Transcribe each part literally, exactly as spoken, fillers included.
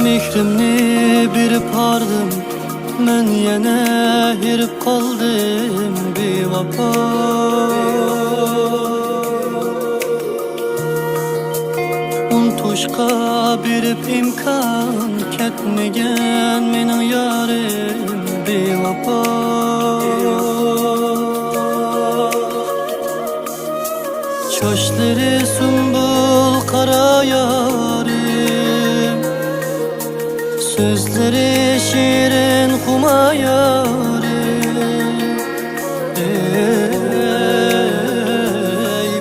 مېھرىمنى بېرىپ ھاردىم، مەن يەنە ھېرىپ قالدىم بىۋاپا. ئۇنتۇشقا بېرىپ ئىمكان، كەتمىگەن مېنىڭ يارىم بىۋاپا. چاچلىرى سۇمبۇل قارا يارىم، سۆزلىرى شېرىن خۇما يارىم. ئەي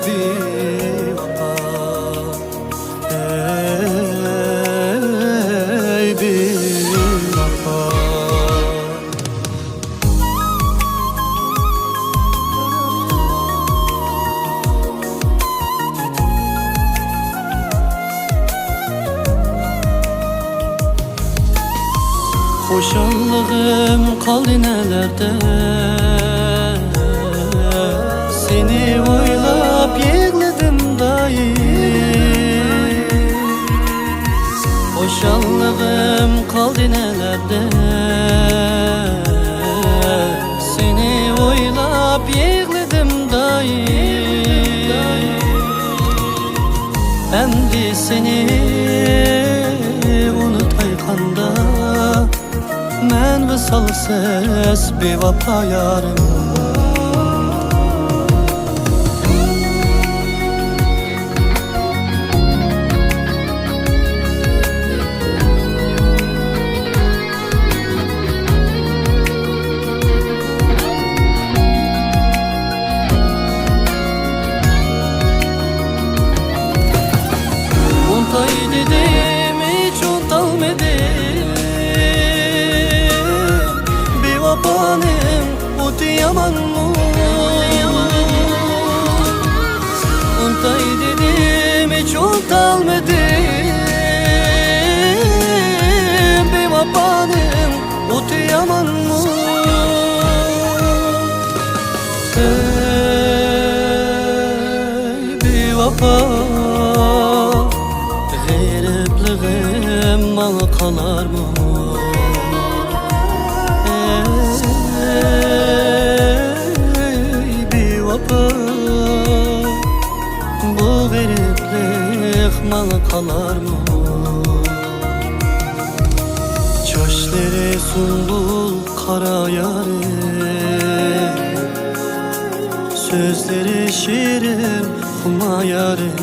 بىۋاپا، ئەي بىۋاپا. خۇشاللىقىم قالدى نەلەردە، سېنى ئويلاپ يىغلىدىم دائىم. خۇشاللىقىم قالدى نەلەردە، سېنى ئويلاپ يىغلىدىم دائىم. ئەمدى سېنى ئۇنتاي قانداق، مەن ۋىسالسىز بىۋاپا يارىم. ئۇنتاي دېدىم، ھېچ ئۇنتالمىدىم. بىۋاپانىڭ ئوتى يامانمۇ؟ ئۇنتاي دېدىم، ھېچ ئۇنتالمىدىم. بىۋاپانىڭ ئوتى يامانمۇ؟ ئەي بىۋاپا، غېرىبلىقىم ماڭا قالارمۇ؟ ئەي بىۋاپا، بۇ غېرىبلىق ماڭا قالارمۇ؟ چاچلىرى سۇمبۇل قارا يارىم، سۆزلىرى شېرىن خۇما يارىم.